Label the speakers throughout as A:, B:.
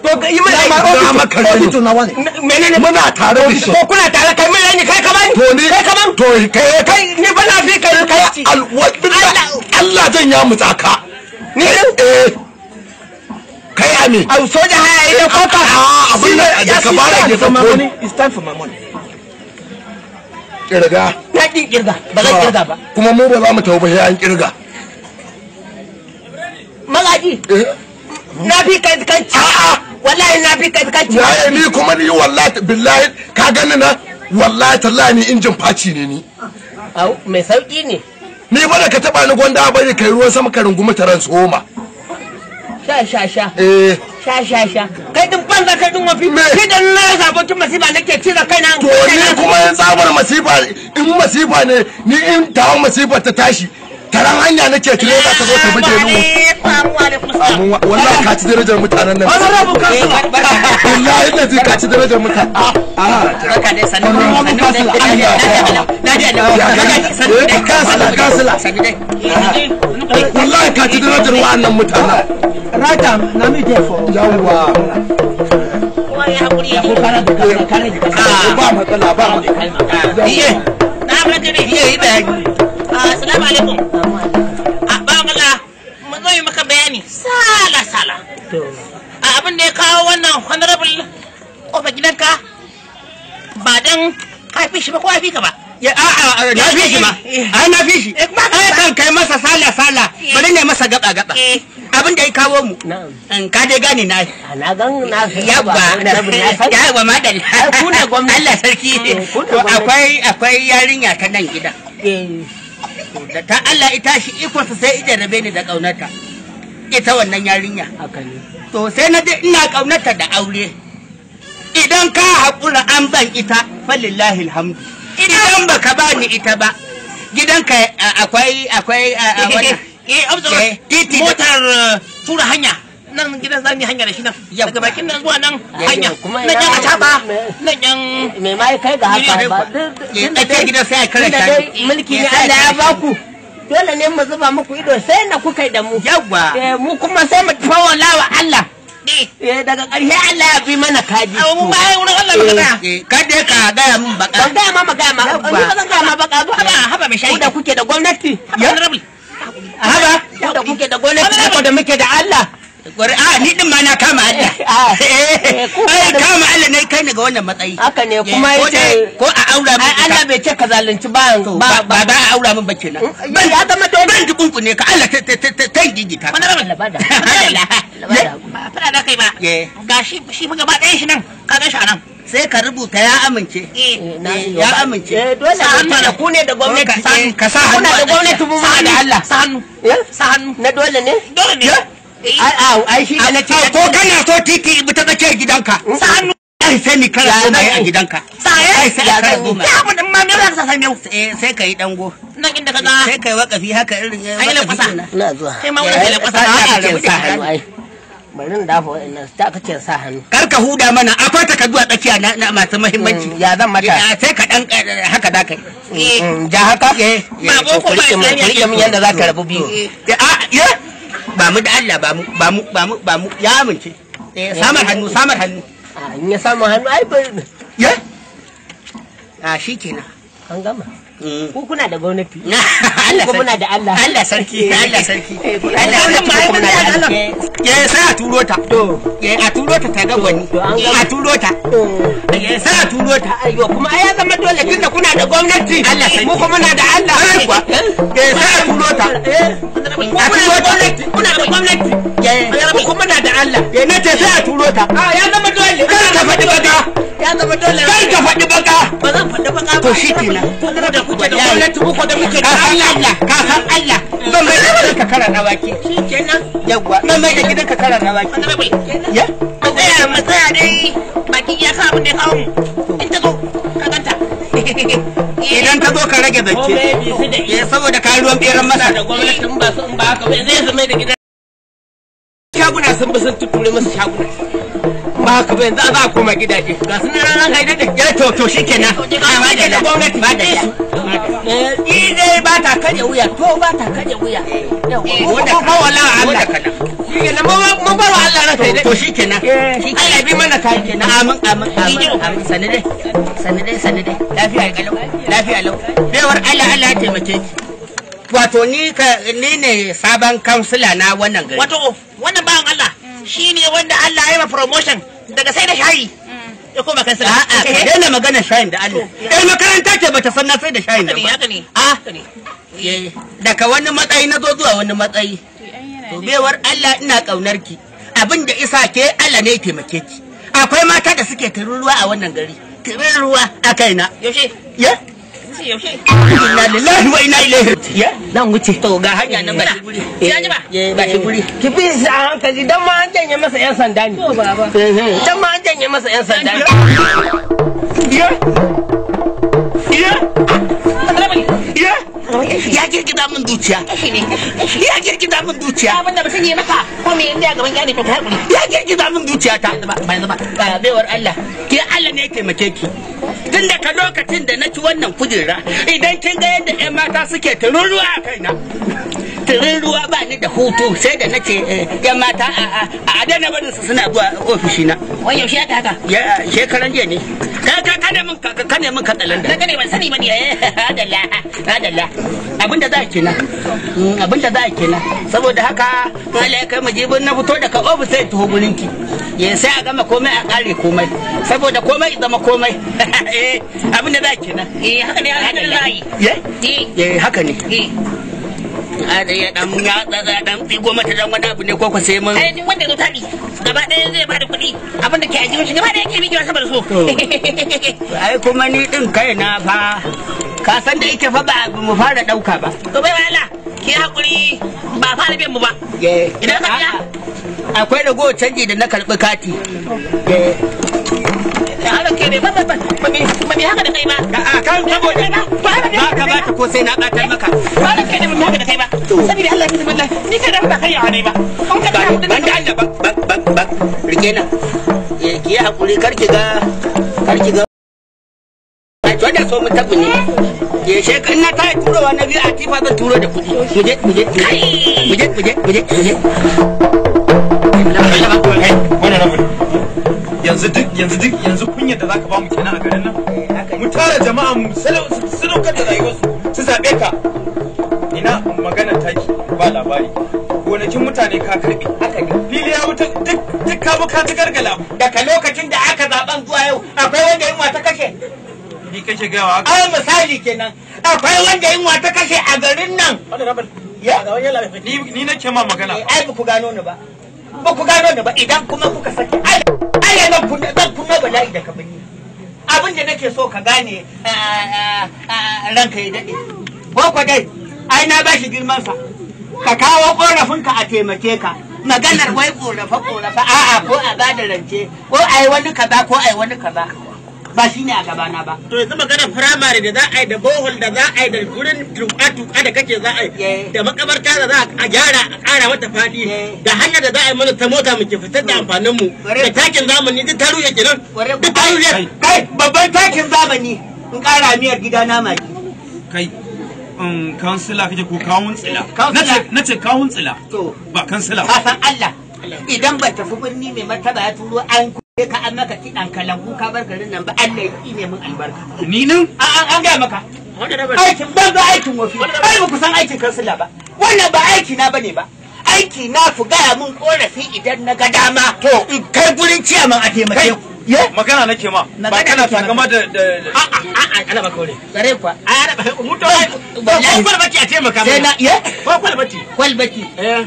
A: To yi mai
B: auditor na wani.
A: Menene?
B: Muna tare da shi.
A: Ko kuna tare kai mai rani kai ka bani?
B: To ni
A: kai ka ban?
B: To kai
A: kai ni ba na fi kai kai.
B: Allah zan ya mutsa ka.
A: Ni
B: eh kai ami.
A: Au soja haya ile kofa.
B: Abin da ka bara ke
C: for my money. It's time for my money.
B: Kirga.
A: Na kin kirga, ba zan kirga ba.
B: Kuma mu ba za mu tafi ba sai an kirga.
A: Magaji. Na fi kai kai.
B: A'a.
A: Wallahi na fi kai kai.
B: Ya ni kuma ni wallahi billahi ka gani na wallahi tallahi ni injin faci ne ni.
A: Au mai sauki ne.
B: Ni ba da ka taba ni gwanda bari kai ruwan sama ka rungumi taran tsoma.
A: Sha sha sha.
B: Eh.
A: Sha sha sha. Kai din banza kai din wafi. Kai dan na rasa abokin masifa nake cire kaina.
B: To ni kuma in tsabar masifa in masifa ne ni in tawo masifa ta tashi taran hanya nake tire za ta zo ta buge ni. Wallahi ka ci darajar mutanen nan. Wallahi ina ji ka ci darajar mutanen.
A: Barka dai sannu.
B: Wallahi ka ci darajar wa'annan mutanen.
C: Right am, na me there for.
B: Yawwa. Ba matsala ba.
A: Iye. Na barka dai. Iye bayani. Assalamu alaikum. Bawan Allah, mun zo yi maka bayani sala sala. Abin da ya kawo wannan honorable kofar gidanka ba dan ka fi shi ba ko fi ka ba.
D: Ya a'a na fi shi ma. Ai na fi shi. Ai kan kai masa sala sala bari ne masa gaba gaba. Abin da ya kawo mu. In ka dai gane na.
A: Na gan na
D: yabba. Yabba madalla.
A: Ku ne gwamnati.
D: Allah sarki. Akwai akwai yarinya ta nan gida. Da ta Allah ita shi ikonsa sai ita rabe ni da kaunarta. Ita wannan yarinya.
A: Haka ne.
D: To sai na dai ina kaunarta da aure. Idan ka haƙura an ban ita falillahi alhamdu. Idan baka ba ni ita ba gidanka akwai akwai wannan
A: eh motar tura hanya nan gidan zamu yi hanya da shi nan daga bakin nan zuwa nan hanya nan yan acaba nan yan
E: me mai kai ga haka ba
D: tsakiyar gidan sai a karanta
E: mulki ne Allah ya baku dole ne mu zuba muku ido sai na kuka da mu
D: yawa
E: mu kuma sai mu fawala wa Allah daga ƙarshe Allah ya bi mana kaji
A: mu ba ai wurin Allah muka tsaya
D: kada ka gaya mun baka
E: ban gaya ma magaya ma ni ba zan gaya ma baka ba
A: haba haba mai shayi
E: ku da kuke da gwamnati
D: haba
E: ku da kuke da gwamnati ku da muke da Allah
D: a ni din ma na kama Allah ai kama Allah ne kai ni ga wannan matsayi
E: haka ne kuma yace
D: ko a aura min
E: ai Allah bai ce ka zalunci ba
D: ba ba a aura min ba kenan
E: ban ya zama dole
D: ban dukunkune ka Allah ta gigita
A: ba fada da kai ba ga shi shi fa gaba ɗayan shi nan ka gan shi a nan
D: sai ka rubuta ya amince ya amince
E: dole ne da ku ne da gwamnati
D: ka sa hannu
E: kuna da gwamnati mu ma da Allah
A: sa hannu sa hannu
E: na dole ne
A: dole ne
E: ai ai shi
D: ne ce ko kana so titi ibi ta tsakiyar gidanka
A: sa hannu
D: ai sai ni kara goma a gidanka
A: sa
D: ai sai
A: ya
D: kara goma
A: ya abin ma me za ka sa miyau
D: sai kai dango
A: nan inda ka ga
D: sai kai wakafi haka irin
A: ai lankwasa
E: ina zuwa
A: kai ma wani lankwasa
E: sa hannu ai bari in dafa wa'annan ta kace sa hannu
D: kar ka huda mana akwai takardu a tsakiya na masu muhimmanci
E: ya zan mata
D: sai ka dan haka da kai
E: ja haka
A: ba boko ba
E: islamiyya rike min yanda za ka rabu biyu
D: a ya ba mu da Allah ba mu ba mu ba mu ba mu ya amince samar hannu samar hannu
E: in ya samu hannu ai bari
D: ya a shikenan
E: an gama ku kuna da gwamnati
D: Allah
E: ku muna da Allah
D: Allah sarki Allah sarki Allah sarki
E: muna da Allah
D: ya sai a turo ta to a turo ta ta ga gwani a turo ta ya sai a turo ta
E: ayo kuma ai ya zama dole tunda kuna da gwamnati
D: Allah sarki
E: mu kuma muna da Allah
D: ai kuwa ya sai a turo ta
E: a turo ta kuna da gwamnati mu kuma muna da Allah
D: ya nace sai a turo ta
E: a ya zama dole
D: kar ka faɗi baka
E: ya zama dole
D: kar ka faɗi baka
E: ba zan faɗi baka
D: to shi kenan
E: da kuke da gwamnati muku da muke da
D: Allah ka san Allah ban mai da gidanka karan awaki
E: shikenan
D: yawa ban mai da gidanka karan awaki
A: ya mu tsaya mu tsaya dai baki ya ka abin da ya kawo mu in ta zo ka ganta
D: idan ta zo ka rage zance ya saboda ka ruwan beran masa
E: da gwamnatin ba su in ba haka ba zai zama da gidan shaguna sun bi sun tutture musu shaguna ba haka ba yanzu za a koma gidaje ga su nan ran kai dade
D: ya to to shikenan
E: a da gwamnati
D: ba da
E: ni dai ba ta karya wuya to ba ta karya wuya
D: wanda
E: ko wala Allah
D: kana
E: Shikenan mun bar wa Allah ranka ya dade.
D: To shikenan.
E: Allah bi mana kai
D: kenan. Amin amin amin amin. Sani dai. Sani dai sani dai. Lafiya kalau. Lafiya lau. Baiwar Allah Allah ya taimake ki. Wato ni ne sabon kansila na wannan gari.
A: Wato wannan bawan Allah shine wanda Allah ya yi ma promotion daga sai da shayi. Ya koma kansila.
D: A'a ka daina magana shayin da Allah. Eh makaranta ce bata san na sai da shayin nan ba.
A: Haka ne.
D: Ah daga wani matsayi na zo zuwa wani matsayi. To baiwar Allah ina kaunar ki. Abin da isa ke Allah ne ya taimake ki. Akwai mata da suke tururuwa a wannan gari. Tururuwa a kaina.
A: Yaushe?
D: Ya?
A: Yaushe?
D: Inna lillahi wa inna ilaihi raji'un.
E: Zan wuce.
D: To ga hanya nan ba shi guri.
A: Ya ji ba?
D: Ba shi guri.
E: Ki bi shi a hankali dan ma an janye masa yan sanda ne.
A: To baba.
E: Dan ma an janye masa yan sanda ne.
D: Ya? Ya? Ya? Ya girgiza min zuciya. Ya girgiza min zuciya.
A: Abin da mutum ya maka ko me inda gaban kyale to kai hakuri.
D: Ya girgiza min zuciya ta.
A: Ba yanzu ba.
D: Baiwar Allah. Ke Allah ne ya taimake ki. Tun daga lokacin da na ci wannan kujera idan kin ga yadda ƴan mata suke tururuwa a kaina. Tururuwa ba ni da hutu sai da nace ƴan mata a daina barin su suna zuwa ofishina.
A: Wai yaushe aka haka?
D: Ya shekaran jiya ne. Ka ka ne min katsalan da.
A: Na gane ban sani ba ne.
D: Adalla adalla. Abinda za a kenan. Abinda za a kenan. Saboda haka Allah ya kai mu jibin na fito daga ofis sai taho gurin ki. Ya sai a gama komai a kare komai. Saboda komai zama komai. Eh abinda za a kenan.
A: Eh haka ne haka ne za a yi.
D: Eh haka ne. Ya dan ya dan tsigo mata dan wani abu ne ko ko sai mun
A: ai duk wanda zo taɗi gaba ɗaya zai bada kuɗi abin da ke ajiye shi gaba ɗaya ke miƙewa saboda so.
D: Ai kuma ni din kai na fa ka san da ita fa ba mu fara ɗauka ba.
A: To bai Allah ki hakuri ba fara biyan mu ba. Idan ka biya
D: akwai ragowar canji da na karɓi kati.
A: Haka ke ne ba ba ba haka da kai ba.
D: A kan saboda ba ka ba ta ko sai na ɓatar maka.
A: Ba da kai ne ba haka da kai ba. Saboda Allah ya billah ni kai da ba kai yawa ne ba. Kun ka
D: ban da Allah ba ba ba rike na. Ki yi hakuri kar ki ga kar ki ga. Wanda so mun tabu ne. Ya shekar na ta turowa na biyu a tifa zan turo da kuɗi. Muje muje muje muje muje muje.
F: Yanzu duk yanzu kunyar da zaka ba mu kenan a garin nan. Mu tara jama'a mu sadaukar da rayuwarsu su zabe ka. Ina magana taki ba labari. Gonakin mutane ka karbe. Fili ya wuta duk duk ka buka ta gargala.
D: Daga lokacin da aka zaben zuwa yau akwai wanda yunwa ta kashe.
F: Ni kake gaya wa haka?
D: Ai misali kenan. Akwai wanda yunwa ta kashe a garin nan.
F: Ya ni nake ma magana.
D: Ai ba ku gano ni ba. Ba ku gano ni ba idan kuma kuka saki ai ai zan kunna bala'i da kabini. Abin da nake so ka gane ranka ya dade. Ko ko dai ai na bashi girman sa. Ka kawo korafin ka a taimake ka. Maganar wai korafa korafa a'a ko a bada rance ko ai wani kaza ko ai wani kaza. Ba shi ne a gabana ba.
E: To yanzu maganar firamare da za a yi da bohol da za a yi da gurin tuka-tuka da kake za a yi da makabarta da za a gyara a ƙara mata faɗi da hanyar da za a yi mana ta mota muke fitar da amfanin mu da takin zamani duk ta rushe kenan. Duk ta rushe.
D: Kai babban takin zamani in ƙara miyar gida na maki.
F: Kai kansila kake ko kawun tsila. Na ce kawun tsila. Ba kansila.
D: Ka san Allah idan ba tafi birni mai martaba ya turo an ka an maka kiɗan kalangu ka bar garin nan ba Allah ya tsine min albarka.
F: Ni nan?
D: An gaya maka. Aikin banza aikin wofi. Ai ba ku san aikin kansila ba. Wannan ba aiki na bane ba. Aiki na ku gaya min korafi idan na ga dama. To in kai gurin ciyaman a taimake ku.
F: Magana nake ma. Ba kana takama da
E: a'a ana ba kore.
D: Gare kuwa.
E: A ana ba mu to ko kwalbati a taimaka
D: Sai na ye?
E: Ko kwalbati.
D: Kwalbati.
E: Eh.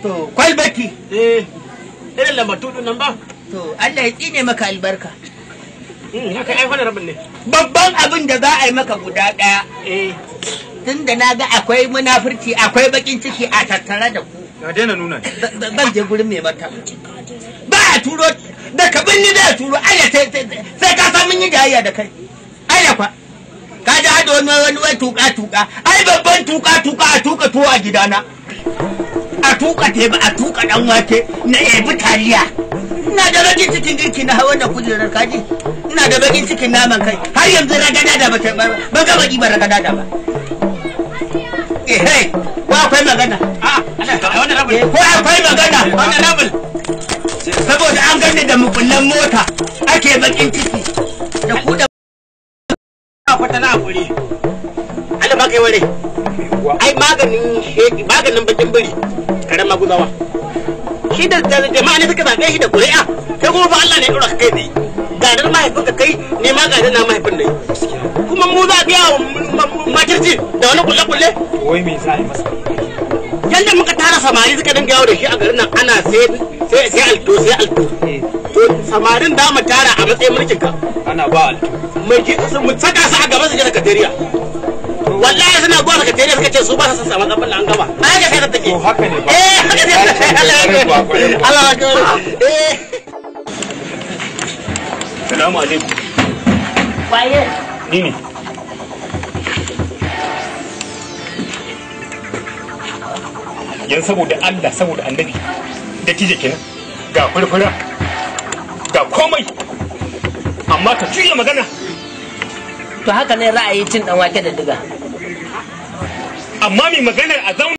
D: To kwalbati.
E: Eh. Irin lambatu din nan ba.
D: To Allah ya tsine maka albarka.
E: Haka ai wannan rabin ne.
D: Babban abin da za a yi maka guda ɗaya. Tun da na ga akwai munafurci akwai bakin ciki a tattare da ku.
F: Ka daina nuna.
D: Ban je gurin mai martaba. Ba a turo da ka binni da turo Allah sai ka san mun yi jayayya da kai. Allah kwa. Ka ji hada wani wani wai tuka tuka. Ai babban tuka tuka a tuka tuwo a gidana. A tuka teba a tuka dan wake na ebi taliya. Ina da bakin cikin girki na hawan da kujerar kaji. Ina da bakin cikin naman kai. Har yanzu ragada da ba ba ga baki ba ragada da ba. Eh, ko akwai magana? Ko akwai magana? Honorable. Saboda an gani da mukullan mota ake bakin ciki da ku da
E: kwata na hakuri. Allah ba kai ware. Ai maganin sheki, maganin bakin biri, karen maguzawa. Shi da jama'a ne suka zaɓe shi da ƙuri'a, kai kuma ba Allah ne ya ɗora ka kai tsaye. Gadar mahaifinka kai, ne ma gadar na mahaifin ne. Kuma mu za a biya wa makirci da wani kulle-kulle.
F: Wai me za a yi masa?
E: Yadda muka tara samari suka dinga yawo da shi a garin nan ana sai alto sai alto. To samarin da mu tara a matsayin mulkin ka.
F: Ana ba alto.
E: Mu saka su a gaban su je sakatariya. Wallahi suna zuwa sakatariya suka ce su ba su san samu tsaffin an gama. Ai ga sai ta take.
F: To haka ne ba.
E: Eh haka ne. Allah ya kare. Eh.
F: Salamu alaikum.
A: Waye?
F: Ni ne. Yan saboda Allah saboda annabi da tije kenan ga furfura ga komai amma ka juya magana.
A: To haka ne ra'ayi cin dan wake da diga.
F: Amma mai maganar a zauna.